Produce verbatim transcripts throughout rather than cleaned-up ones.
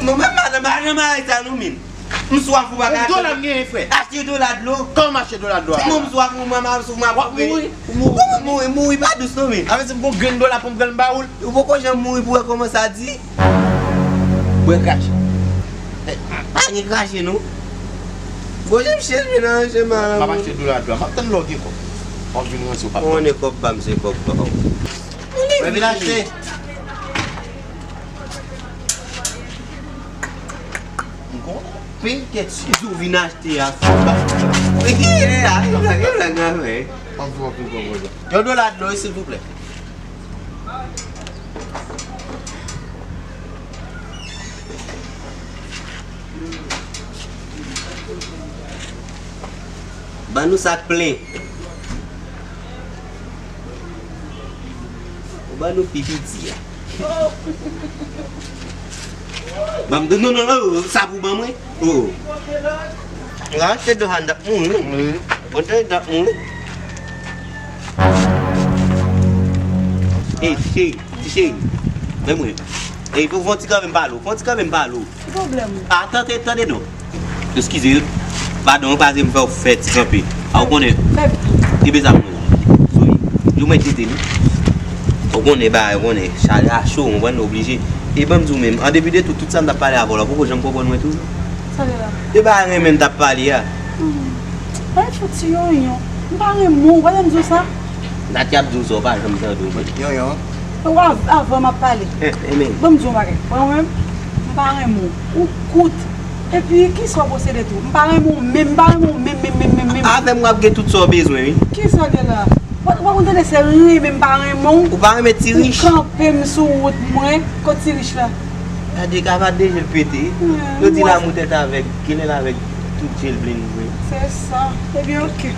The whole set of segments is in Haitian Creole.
Mwen menm madanm, madanm arete sa non men. M swaf ou pa ka. Yon dola m genyen, frè. Achte dola dlo. Kòman m achte dola dlo a? Mwen m swaf ou, mwen m swaf, mwen ap mouri. Ou mouri. Kòman mouri? Mouri pa dous non men. Avè di m gon grenn dola pou m pran m ba ou l. Ou poko janm mouri pou wè kòman sa di. Bwè krache. Pa gen krache non. Bon, jan m chèche nan chemen an. M ap achte dola dlo a. M ap tann lè w gen kòb. W ap vin ranse w p ap. Ou konnen kòb pa m se kòb pa w. Mwen vin achte. M konnen. Pil tèt si ou vin achte a fou ba. Ki e a? Ki blag, ki blag nan men? Yon dola dlo wi silvouplè. Ban nou sa k plen. Ou ban nou pi piti a. Ban m, non, non, non, sa pou ban mwen. Oh. Rache do sa n t ap mouri. Wi. Kontan n t ap mouri. Ey, cheri, ti cheri. Men mwen. Ey, fò, fò ti kanpe m pale w. Fò ti kanpe m pale w. Ki pwoblèm ou? A, tande, tande non. Eskize, padon, pa se m fè w fè ti kanpe. A, ou konnen. Fè byen. Ebyen sa mwen. Sou li. Yo mwen tete li. Ou konnen bagay, ou konnen. Chalè a cho, ou konprann, oblije. E ban m di w menm, an depi de tout, tout sa m t ap pale avè w la, ou poko janm konprann mwen toujou. Sa vle la? E bagay renmen n t ap pale a. Hmm. Ay, fouti yonyon. M pa renmen w, ou pa janm di w sa? Nati ap di w sa, ou pa janm tande w. Yonyon. Ou av-, avan m ap pale. Eh, eh, men. Ban m di w yon bagay. Mwen menm, m pa renmen w. Ou kout. Epi, kisa w posede tou? M pa renmen w menm, m pa renmen w menm, menm, menm, menm, menm. Avè m w ap gen tout sa w bezwen, wi. Kisa w gen la? Ou pa, ou pa konn tande se renmen m pa renmen w? Ou pa renmen ti rich? Ou kanpe m sou wout mwen, kot ti rich la? Gade kavat de je l pete. Hmm, yo di lanmou tèt avèg, genlè l avèg tout je l blind vre. Se sa. Ebyen, oke.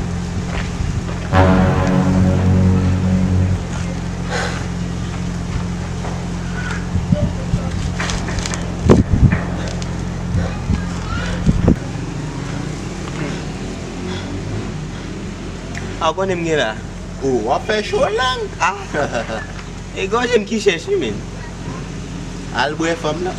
A, ou konnen m gen la? O, w ap fè cho lang. A. E gòje m ki chèch wi, men. Al bwè fanm nan.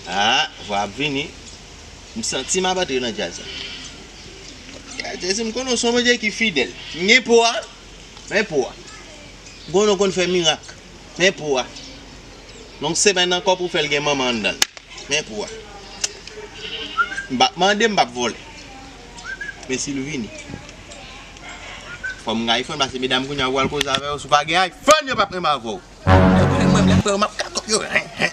A, vwa ap vini. M santi m ap antre nan djaz la. Jezi, m konnen w se yon Bondye ki fidèl. M gen po a, men po a. M konnen w konn fè mirak, men po a. Nan yon semèn ankò pou w fè l gen manman anndan l. Men pou a. M p ap mande, m p ap vòlè. Men si l vini, fò m gen iPhone, paske medam kounye a ou pral koze avè yo, si w pa gen iPhone, yo p ap renmen avè w. Lè w konnen mwen, lè m wè yo, m ap kakòp yo. Hen, hen.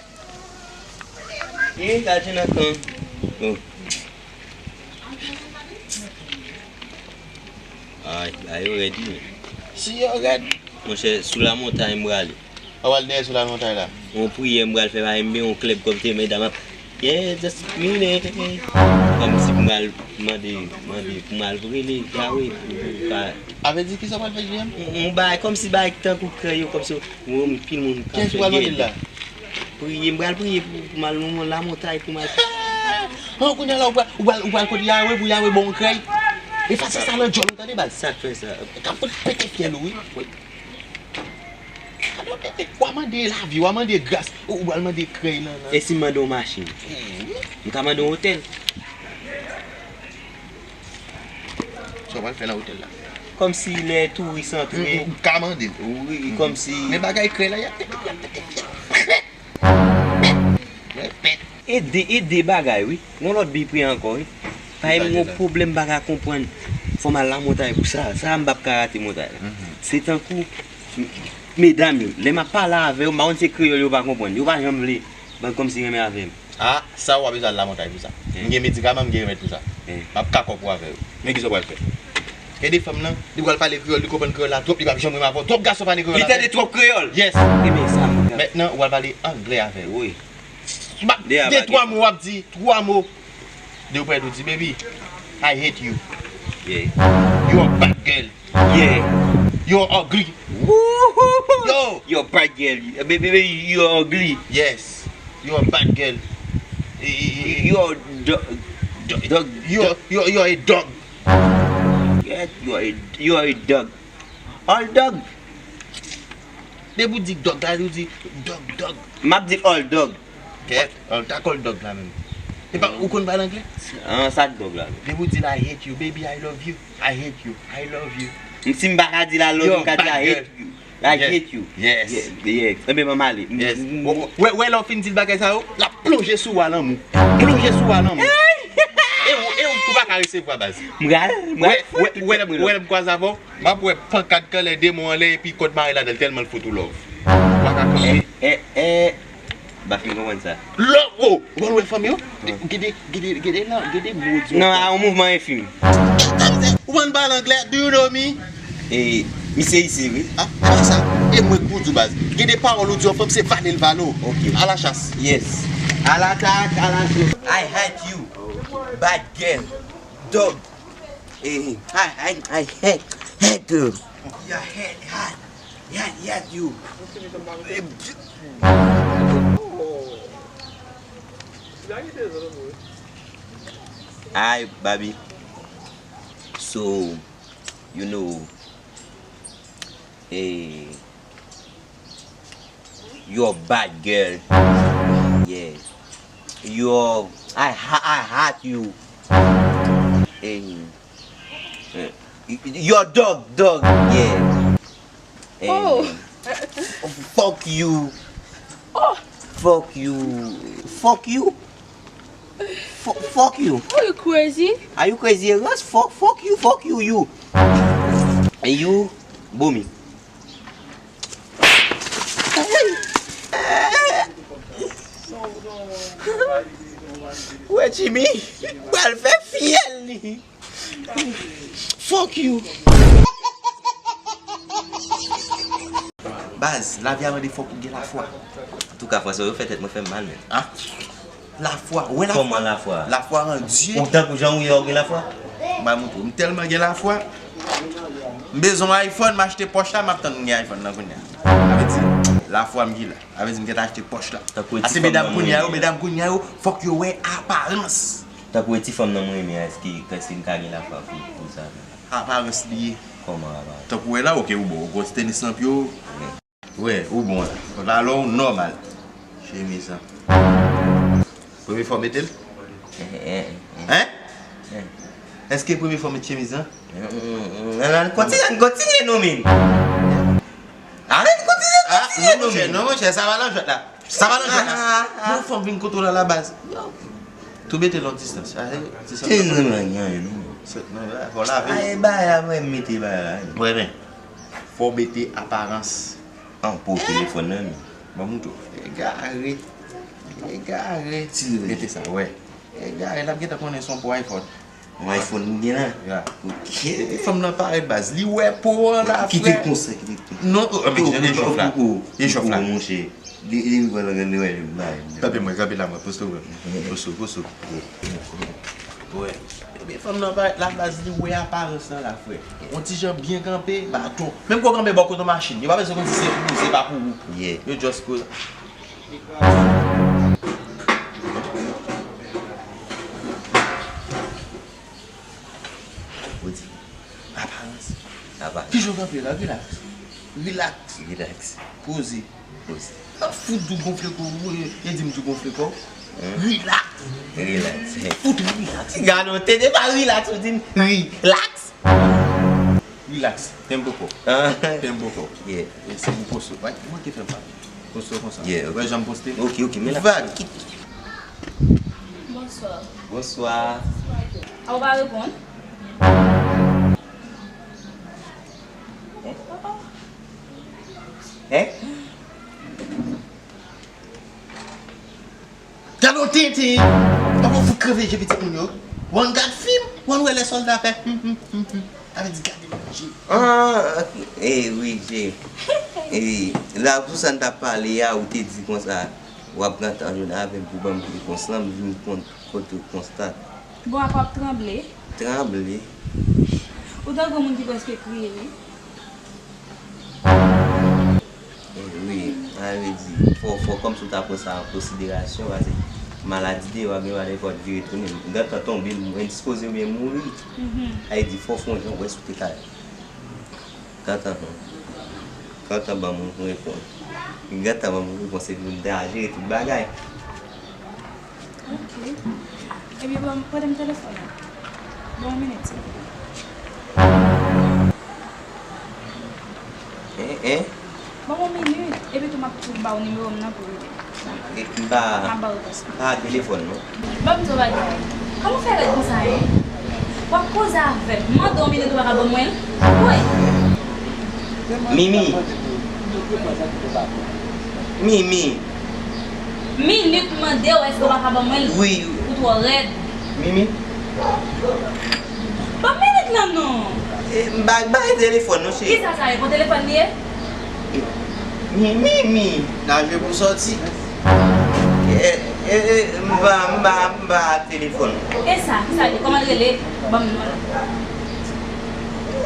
Ih, gade nan kan. Oh. Ay, bagay yo rèd wi, men. Si yo rèd. Monchè, sou lamontay m prale. Ou pral dèyè sou lamontay la? Yon priyè m pral fè, pa m gen yon klèb kòm te medam ap. Yeah, just minute. Kòmsi pou m al mande, mande, pou m al rele Yawe, pou, pou ka. A vle di kisa w pral fè, J M? Yon, yon bagay, kòmsi bagay tankou krèy yo, kòmsi yon pil moun k ap fè gèlè. Kiyès ou pral mande l la? Priye, m pral priye pou, pou m al nan lamontay, pou m al. An, kounye a la, ou pral, ou pral, ou pral kot Yawe, pou Yawe ba w yon krèy. Efase sa nan djòl ou, tande baz. Sa k fè sa? K ap fout pete fyèl ou, wi. Alò, e, e, w a mande lavi, w a mande gras, ou, ou pral mande krèy nan, nan. E si m mande yon machin? Eh, wi. M ka mande yon otèl? Sa w pral fè nan otèl la? Kòmsi lè touris antre. M, m ka mande l. Wi, kòmsi. Men bagay krèy la, y ap pete, y ap pete fyèl. Rèpèt. E de, e de bagay, wi. Gon lòt bi pri ankò, wi. Pa gen yon pwoblèm m pa ka konprann. Fò m al lamontay pou sa. Sa, m p ap ka rate montay la. Se tankou m-, medam yo. Lè m ap pale avè yo, m pa konn se kreyòl yo pa konprann. Yo pa janm vle. Ban kòmsi renmen avè m. A, sa w ap bezwen al lamontay pou sa. M gen medikaman, m gen remèd pou sa. M ap kakòp ou avè yo. Men kisa w pral fè? Gen de fanm nan, li pral pale kreyòl, li konprann kreyòl la twòp, li p ap janm renmen avè w. Twòp gason pale kreyòl avè l. Li tande twòp kreyòl. Yes. Ebyen, sa m ka. Mentnan, ou pral pale anglè avè l. Wi. M ap de twa mo, w ap di twa mo. De ou prèt ou di, baby. I hate you. Yeah. You're a bad girl. Yeah. You're ugly. Woohoo! Yo. You're bad girl. Baby, baby, you're ugly. Yes. You're a bad girl. Y- y- y- You're dog. Dog. You're, you're, you're a dog. Yeah, you're a, you're a dog. All dog. Depi w di dog la, ou di dog, dog. M ap di all dog. Kèt, an ta kòl dog la menm. Se pa, ou konn pale anglè? An sa dog la. Depi w di l I hate you, baby, I love you. I hate you, I love you. M si m pa ka di la love, Yo, m ka di bad I girl. Hate you. I Yes. Hate you. Yes. Yeah, yeah. Enben, mwen ale. Yes. M- Wè, wè, wè lè w fin di l bagay sa yo, l ap plonje sou w a lanmou. Plonje sou w a lanmou. E ou, e ou, ou pa ka resevwa baz. M pral, m pral Wè, wè, wè, lè, wè, lè m kwaze avè w, m ap wè pankad kanlè demon anlè epi kòd mare ladan l tèlman l fout ou love. Ou pa ka kanpe. Eh, eh, eh. M pa fin konprann sa. Love, oh, ou konn wè fanm yo? Gade, gade, gade nan, gade mo di. Non, a yon mouvman enfim. Ou konn pale anglè? Do you know me? E, misye isi, wi. Ah, pa sa. E mwen k pou di w baz. Gen de pawòl ou di yon fanm se vale l vale w. Ok. A la chas. Yes. A l'attaque, à la chose. I hate you. Bad girl. Dog. Eh, I, I, I hate, hate you. Your head hot. Yeah, yeah, you. Eh, Hi, Bobby. So, you know, eh, you're a bad girl. Yeah. You're, I, ha- I hate you. Eh, eh, you're dog, dog. Yeah. Eh, Oh. Fuck you. Oh. Fuck you. Fuck you. Fu- fuck you. Oh, you crazy? Are you crazy, Erans? Fuck, fuck you, fuck you, you. And you, Bomi. Wè Jimmy, pral fè fyèl li. Fuck you. Baz, lavi a mande fòk ou gen lafwa. Antouka, fwa sa yo fè tèt mwen fè m mal, men. Ah. Lafwa, ou wè lafwa? Kòman lafwa? Lafwa an Dye. Ou tankou jan ou ye, ou gen lafwa? M ba montre w, m tèlman gen lafwa. M bezwen yon iPhone, m achte Porsche la, m ap tann m gen iPhone nan kounye a. Sa vle di, lafwa m ki la. Sa vle di m gentan achte Porsche la. Tankou e ti fanm nan mwen renmen an. Ase medam kounye a yo, medam kounye a yo, fòk yo wè aparans. Tankou e ti fanm nan mwen renmen an, èske, èske m ka gen lafwa pou, pou sa menm? Aparans li ye. Kòman aparans? Tankou wè la, oke, ou bon, ou gwo ti tenis nan pye w. Wi. Wè, ou bon la. Pantalon ou nòmal. Chemiz an. Premye fwa w mete l? Hein? Èske premye fwa w met chemiz an? Kontinye, kontinye non, men. Ann kontinye, kontinye non, monchè, non, monchè, sa va nan jwèt la. Sa va nan jwèt la. Yon fanm vin kote w la la baz. Tou mete l yon distans. Fò lave. Ay, bagay la, mwen mete bagay la. Mwen men. Fò w mete aparans. An, pou telefòn nan, men. Ban m montre w. Egare. Egare. Mete sa, wè. Egare, l ap gentan konnen se yon po iPhone. Yon iPhone m gen la? Ya. Ok. Fanm nan parèt baz. Li wè po an la, frè. Kite l konsa, kite l konsa. Non, oh, men, jan de jòf la. De jòf la. Monchè. Li, li, li, li, li, li, li. Kanpe mwen, kanpe la mwen. Poste w. Poste w, poste w. Wè. Ebyen, fanm nan parèt la baz, li wè aparans lan la, frè. Yon ti jan byen kanpe, baton. Menm ke w kanpe bò kote yon machin, yo pa bezwen konn si se pou ou, se pa pou ou. Yeah. Yo just koz. Ou di, aparans. Aparans. Kijan w kanpe la? Relax. Relax. Relax. Poze. Poze. Nan fout dou gonfle kò ou, e, e di m dou gonfle kò. Relax. Relax. Fout relax. Gade, w tande pa relax, ou di m relax. Relax. Tempo kò. Tempo kò. Yeah. E se pou poste. Wè, manke fè m pale. Poste konsa. Yeah, ok. Wè jan m poste. Ok, ok, men la. Vag. Bonswa. Bonswa. A, ou pa reponn? Hein? Gade yon tenten. Papa fout kreve je pitit moun yo. W ann gad fim, w ann wè lè sòlda fè. Hmm, hmm, hmm, hmm. Sa vle di gade manje. Ah, eh wi, je. Eh, la pou sa n t ap pale a, ou te di konsa, w ap gentan jwenn avè m pou ban m repons lan, m vin konn kote w konstate. Bon, apa w ap tranble? Tranble? Ou tankou moun ki prèske kriye, wi. Eh, wi, sa vle di, fò, fò kòmsi w ta pran sa an konsiderasyon, paske maladi deyò a gen malè fò l vire tounen. M gentan tonbe, m endispoze oubyen m mouri. Sa vle di, fò w fè yon jan, w wè si w te ka Gentan non. Gentan ban m yon repons. Gentan ban m yon repons epi m te al jere tout bagay. Ok. Ebyen ban m, prete m telefòn nan. Ban m yon minit silvouplè. Hein, hein? Ban m yon minit, epi tou m ap tou ba w nimewo m nan pou w rele. M pa, m pa gen telefòn non. Ban m di w bagay. Kòman w fè rèd konsa, en? W ap koze avè m, m mande w minit ou pa ka ban mwen l? Woy! Mimi! Mimi! Minit m mande w èske w pa ka ban mwen l? Wi. Ou twò rèd. Mimi! Ban m minit lan non! M pa gen telefòn non cheri. Kisa sa ye? Bon telefòn li ye? Mimi! Naje pou sòti. M pa, m pa, m pa ak telefòn. E sa, kisa li ye? Kòman l rele? Ban m non l.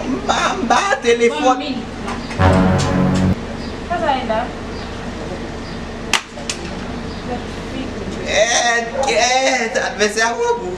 M pa, m pa ak telefòn. Ban m minit lan. Sa sa ye la? Gèt, gèt, advèsè a pran kou.